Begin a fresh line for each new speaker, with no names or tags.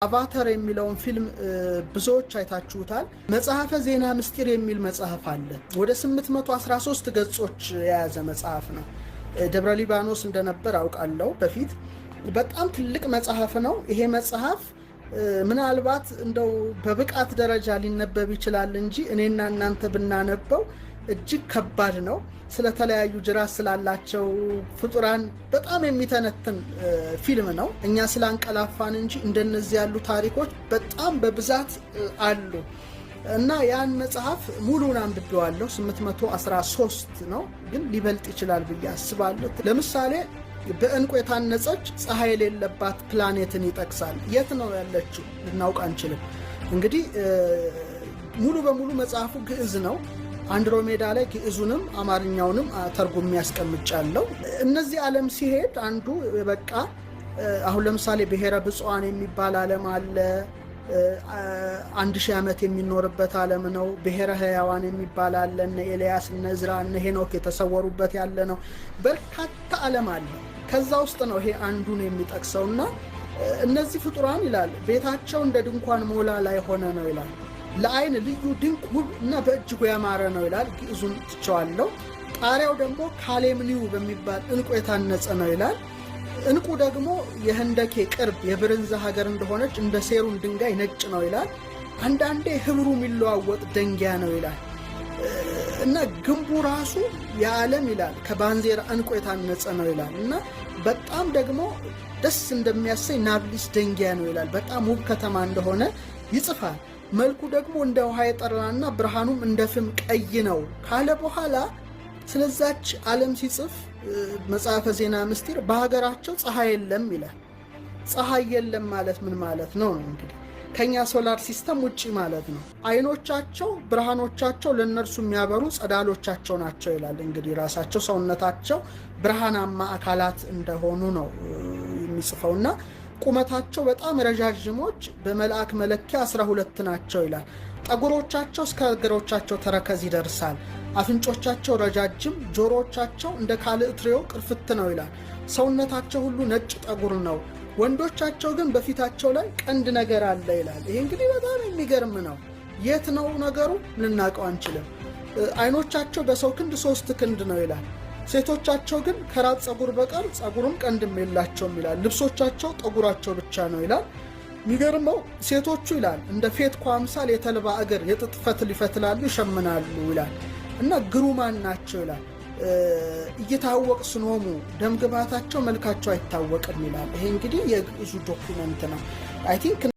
አቫተር የሚለውን ፊልም ብዙዎች አይታችሁታል። መጽሐፈ ዜና ምስጢር የሚል መጽሐፍ አለ። ወደ 813 ገጾች የያዘ መጽሐፍ ነው። ደብረ ሊባኖስ እንደነበር አውቃለሁ በፊት። በጣም ትልቅ መጽሐፍ ነው። ይሄ መጽሐፍ ምናልባት እንደው በብቃት ደረጃ ሊነበብ ይችላል እንጂ እኔና እናንተ ብናነበው እጅግ ከባድ ነው። ስለተለያዩ ጅራት ስላላቸው ፍጡራን በጣም የሚተነትን ፊልም ነው። እኛ ስላንቀላፋን እንጂ እንደነዚህ ያሉ ታሪኮች በጣም በብዛት አሉ እና ያን መጽሐፍ ሙሉን አንብቤዋለሁ። 813 ነው፣ ግን ሊበልጥ ይችላል ብዬ አስባለሁ። ለምሳሌ በእንቁ የታነጸች ፀሐይ የሌለባት ፕላኔትን ይጠቅሳል። የት ነው ያለችው ልናውቅ አንችልም። እንግዲህ ሙሉ በሙሉ መጽሐፉ ግዕዝ ነው። አንድሮሜዳ ላይ ግዕዙንም አማርኛውንም ተርጉሜ ያስቀምጫለሁ። እነዚህ ዓለም ሲሄድ አንዱ በቃ አሁን ለምሳሌ ብሔረ ብፁዓን የሚባል ዓለም አለ። 1000 ዓመት የሚኖርበት ዓለም ነው። ብሔረ ሕያዋን የሚባል አለ። እነ ኤልያስ፣ እነ ዕዝራ፣ እነ ሄኖክ የተሰወሩበት ያለ ነው። በርካታ ዓለም አለ። ከዛ ውስጥ ነው ይሄ አንዱን የሚጠቅሰውና እነዚህ ፍጡራን ይላል ቤታቸው እንደ ድንኳን ሞላ ላይ ሆነ ነው ይላል። ለአይን ልዩ ድንቅ ውብ እና በእጅጉ ያማረ ነው ይላል። ግዕዙን ትቸዋለሁ። ጣሪያው ደግሞ ካሌምኒው በሚባል እንቁ የታነጸ ነው ይላል። እንቁ ደግሞ የህንደኬ ቅርብ የብርንዛ ሀገር እንደሆነች እንደ ሴሩን ድንጋይ ነጭ ነው ይላል። አንዳንዴ ህብሩ የሚለዋወጥ ደንጊያ ነው ይላል እና ግንቡ ራሱ የዓለም ይላል ከባንዜራ እንቁ የታነጸ ነው ይላል እና በጣም ደግሞ ደስ እንደሚያሰኝ ናብሊስ ደንጊያ ነው ይላል። በጣም ውብ ከተማ እንደሆነ ይጽፋል። መልኩ ደግሞ እንደ ውሃ የጠራና ብርሃኑም እንደ ፍም ቀይ ነው ካለ በኋላ ስለዛች ዓለም ሲጽፍ መጽሐፈ ዜና ምስጢር በሀገራቸው ፀሐይ የለም ይላል። ፀሐይ የለም ማለት ምን ማለት ነው? ነው እንግዲህ ከኛ solar system ውጪ ማለት ነው። አይኖቻቸው ብርሃኖቻቸው ለእነርሱ የሚያበሩ ጸዳሎቻቸው ናቸው ይላል። እንግዲህ ራሳቸው ሰውነታቸው ብርሃናማ አካላት እንደሆኑ ነው የሚጽፈውና ቁመታቸው በጣም ረዣዥሞች በመልአክ መለኪያ 12 ናቸው ይላል። ጠጉሮቻቸው እስከ እግሮቻቸው ተረከዝ ይደርሳል። አፍንጮቻቸው ረጃጅም፣ ጆሮቻቸው እንደ ካልእትሬው ቅርፍት ነው ይላል። ሰውነታቸው ሁሉ ነጭ ጠጉር ነው። ወንዶቻቸው ግን በፊታቸው ላይ ቀንድ ነገር አለ ይላል። ይሄ እንግዲህ በጣም የሚገርም ነው። የት ነው ነገሩ? ልናውቀው አንችልም። አይኖቻቸው በሰው ክንድ 3 ክንድ ነው ይላል። ሴቶቻቸው ግን ከራስ ፀጉር በቀር ፀጉርም ቀንድም የላቸውም ይላል። ልብሶቻቸው ጠጉራቸው ብቻ ነው ይላል። የሚገርመው ሴቶቹ ይላል እንደ ፌትኳ አምሳል የተልባ እግር የጥጥ ፈትል ይፈትላሉ ይሸምናሉ ይላል እና ግሩማን ናቸው ይላል። ኢይትዐወቅ ስኖሙ ደምግባታቸው መልካቸው አይታወቅም ይላል። ይሄ እንግዲህ የግዕዙ document ነው፣ I think።